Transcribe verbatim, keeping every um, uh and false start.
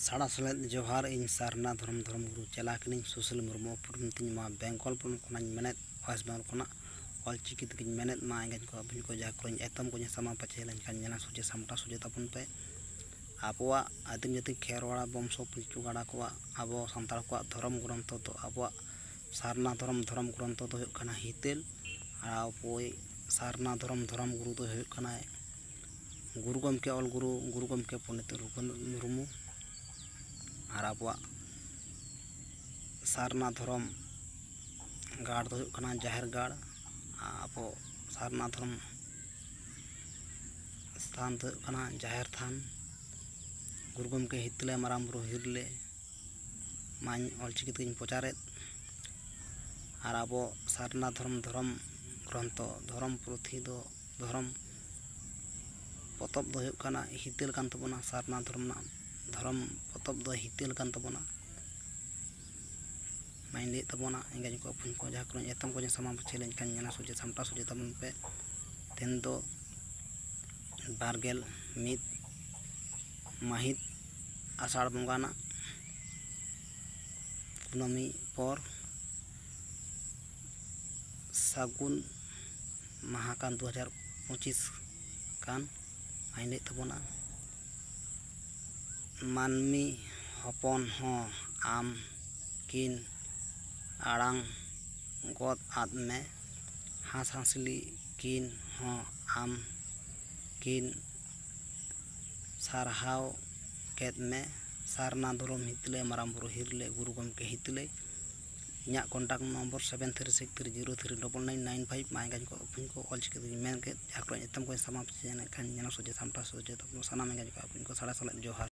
ᱥᱟᱲᱟ ᱥᱮᱞᱮᱫ ᱡᱚᱦᱟᱨ᱾ ᱤᱧ ᱥᱟᱨᱱᱟ ᱫᱷᱚᱨᱚᱢ ᱫᱷᱚᱨᱚᱢ ᱜᱩᱨᱩ ᱪᱮᱞᱟ ᱠᱟᱹᱱᱟᱹᱧ᱾ ᱥᱩᱥᱤᱞ ᱢᱩᱨᱢᱩ ᱩᱯᱨᱩᱢ ᱛᱤᱧ᱾ ᱱᱚᱣᱟ ᱵᱮᱝᱜᱚᱞ ᱯᱚᱱᱚᱛ ᱠᱷᱚᱱᱟᱜ ᱤᱧ ᱢᱮᱱᱮᱫ, ᱳᱭᱮᱥᱴ ᱵᱮᱝᱜᱚᱞ ᱠᱷᱚᱱᱟᱜ᱾ ᱚᱞᱪᱤᱠᱤ ᱛᱮᱜᱮᱧ ᱢᱮᱱᱮᱫ ᱢᱟ ᱮᱸᱜᱟᱧ ᱠᱚ ᱟᱹᱵᱩᱧ ᱠᱚ ᱡᱟᱦᱟᱸ ᱠᱚᱨᱮᱧ ᱮᱛᱚᱢ ᱠᱚᱧ ᱥᱟᱢᱟᱝ ᱯᱟᱪᱷᱮ ᱞᱮᱱᱠᱷᱟᱱ ᱧᱮᱞᱟ ᱥᱚᱡᱷᱮ ᱥᱟᱢᱴᱟᱣ ᱥᱚᱡᱷᱮ ᱛᱟᱵᱚᱱ ᱯᱮ᱾ ᱟᱵᱚᱣᱟᱜ ᱟᱹᱫᱤᱢ ᱡᱟᱹᱛᱤ ᱠᱷᱮᱨᱣᱟᱲ ᱵᱚᱝᱥᱚ ᱯᱤᱞᱪᱩ ᱜᱟᱲᱟ ᱠᱚᱣᱟᱜ, ᱟᱵᱚ ᱥᱟᱱᱛᱟᱲ ᱠᱚᱣᱟᱜ ᱫᱷᱚᱨᱚᱢ ᱜᱨᱚᱱᱛᱷᱚ ᱫᱚ ᱟᱵᱚᱣᱟᱜ ᱥᱟᱨᱱᱟ ᱫᱷᱚᱨᱚᱢ ᱫᱷᱚᱨᱚᱢ ᱜᱨᱚᱱᱛᱷᱚ ᱫᱚ ᱦᱩᱭᱩᱜ ᱠᱟᱱᱟ ᱦᱤᱛᱟᱹᱞ᱾ ᱟᱨ ᱟᱵᱚᱭᱤᱡ ᱥᱟᱨᱱᱟ ᱫᱷᱚᱨᱚᱢ ᱫᱷᱚᱨᱚᱢ ᱜᱩᱨᱩ ᱫᱚᱭ ᱦᱩᱭᱩᱜ ᱠᱟᱱᱟᱭ ᱜᱩᱨᱩ ᱜᱚᱢᱠᱮ, ᱚᱞ ᱜᱩᱨᱩ, ᱜᱩᱨᱩ ᱜᱚᱢᱠᱮ ᱯᱚᱱᱰᱤᱛ ᱨᱚᱜᱷᱩᱱᱟᱛᱷ ᱢᱩᱨᱢᱩ᱾ ᱟᱨ ᱟᱵᱚᱣᱟᱜ ᱥᱟᱨᱱᱟ ᱫᱷᱚᱨᱚᱢ ᱜᱟᱲ ᱫᱚ ᱦᱩᱭᱩᱜ ᱠᱟᱱᱟ ᱡᱟᱦᱮᱨ ᱜᱟᱲ᱾ ᱟᱵᱚ ᱥᱟᱨᱱᱟ ᱫᱷᱚᱨᱚᱢ ᱥᱛᱷᱟᱱ ᱫᱚ ᱦᱩᱭᱩᱜ ᱠᱟᱱᱟ ᱡᱟᱦᱮᱨ ᱛᱷᱟᱱ᱾ ᱜᱩᱨᱩ ᱜᱚᱢᱠᱮ ᱦᱤᱛᱟᱹᱞᱮ ᱢᱟᱨᱟᱝ ᱵᱩᱨᱩ ᱦᱤᱨᱞᱮ ᱢᱟᱧ ᱚᱞᱪᱤᱠᱤ ᱛᱮᱜᱮᱧ ᱯᱨᱚᱪᱟᱨᱮᱫ᱾ ᱟᱨ ᱟᱵᱚ ᱥᱟᱨᱱᱟ ᱫᱷᱚᱨᱚᱢ ᱫᱷᱚᱨᱚᱢ ᱜᱨᱚᱱᱛᱷᱚ, ᱫᱷᱚᱨᱚᱢ ᱯᱩᱛᱷᱤ ᱫᱚ, ᱫᱷᱚᱨᱚᱢ ᱯᱚᱛᱚᱵ ᱫᱚ ᱦᱩᱭᱩᱜ ᱠᱟᱱᱟ ᱦᱤᱛᱟᱹᱞ ᱠᱟᱱ ᱛᱟᱵᱚᱱᱟ᱾ ᱥᱟᱨᱱᱟ ᱫᱷᱚᱨᱚᱢ ᱨᱮᱱᱟᱜ ᱫᱷᱚᱨᱚᱢ ᱯᱚᱛᱚᱵ ᱫᱚ ᱦᱤᱛᱟᱹᱞ ᱠᱟᱱ ᱛᱟᱵᱚᱱᱟ᱾ ᱢᱟᱧ ᱞᱟᱹᱭᱮᱫ ᱛᱟᱵᱚᱱᱟ, ᱮᱸᱜᱟᱧ ᱠᱚ ᱟᱹᱯᱩᱧ ᱠᱚ, ᱡᱟᱦᱟᱸ ᱠᱚᱨᱮᱧ ᱮᱛᱚᱢ ᱠᱚᱧ ᱥᱟᱢᱟᱝ ᱯᱟᱪᱷᱮ ᱞᱮᱱᱠᱷᱟᱱ ᱧᱮᱞᱟ ᱥᱚᱡᱷᱮ ᱥᱟᱢᱴᱟᱣ ᱥᱚᱡᱷᱮ ᱛᱟᱵᱚᱱ ᱯᱮ᱾ ᱛᱮᱦᱮᱧ ᱫᱚ ᱵᱟᱨᱜᱮᱞ ᱢᱤᱫ ᱢᱟᱹᱦᱤᱛ ᱟᱥᱟᱲ ᱵᱚᱸᱜᱟ ᱨᱮᱱᱟᱜ ᱠᱩᱱᱟᱹᱢᱤ ᱯᱚᱨ ᱥᱟᱹᱜᱩᱱ ᱢᱟᱦᱟ ᱠᱟᱱ ᱫᱩ ᱦᱟᱡᱟᱨ ᱯᱚᱸᱪᱤᱥ ᱠᱟᱱ᱾ ᱟᱧ ᱞᱟᱹᱭᱮᱫ ᱛᱟᱵᱚᱱᱟ, ᱢᱟᱹᱱᱢᱤ ᱦᱚᱯᱚᱱ ᱦᱚᱸ ᱟᱢ ᱠᱤᱱ ᱟᱲᱟᱝ ᱜᱚᱫ ᱟᱫ ᱢᱮ, ᱦᱟᱸᱥ ᱦᱟᱸᱥᱞᱤ ᱠᱤᱱ ᱦᱚᱸ ᱟᱢ ᱠᱤᱱ ᱥᱟᱨᱦᱟᱣ ᱠᱮᱫ ᱢᱮ᱾ ᱥᱟᱨᱱᱟ ᱫᱷᱚᱨᱚᱢ ᱦᱤᱛᱞᱟᱹᱭ, ᱢᱟᱨᱟᱝ ᱵᱩᱨᱩ ᱦᱤᱨᱞᱟᱹᱭ, ᱜᱩᱨᱩ ᱜᱚᱢᱠᱮ ᱦᱤᱛᱞᱟᱹᱭ᱾ ᱤᱧᱟᱹᱜ contact number seven three six three zero three double nine nine five. ᱢᱟ ᱮᱸᱜᱟᱧ ᱠᱚ ᱟᱹᱯᱩᱧ ᱠᱚ, ᱚᱞᱪᱤᱠᱤ ᱛᱮᱜᱮᱧ ᱢᱮᱱ ᱠᱮᱫ, ᱡᱟᱦᱟᱸ ᱠᱚᱨᱮ ᱮᱛᱚᱢ ᱠᱚᱧ ᱥᱟᱢᱟᱝ ᱯᱟᱪᱷᱮ ᱮᱱᱠᱷᱟᱱ ᱧᱮᱞ ᱥᱚᱡᱷᱮ ᱥᱟᱢᱴᱟᱣ ᱥᱚᱡᱷᱮ ᱛᱟᱵᱚᱱ ᱥᱟᱱᱟᱢ ᱮᱸᱜᱟᱧ ᱠᱚ ᱟᱹᱯᱩᱧ ᱠᱚ ᱥᱟᱲᱟ ᱥᱟᱞᱟᱜ ᱡᱚᱦᱟᱨ᱾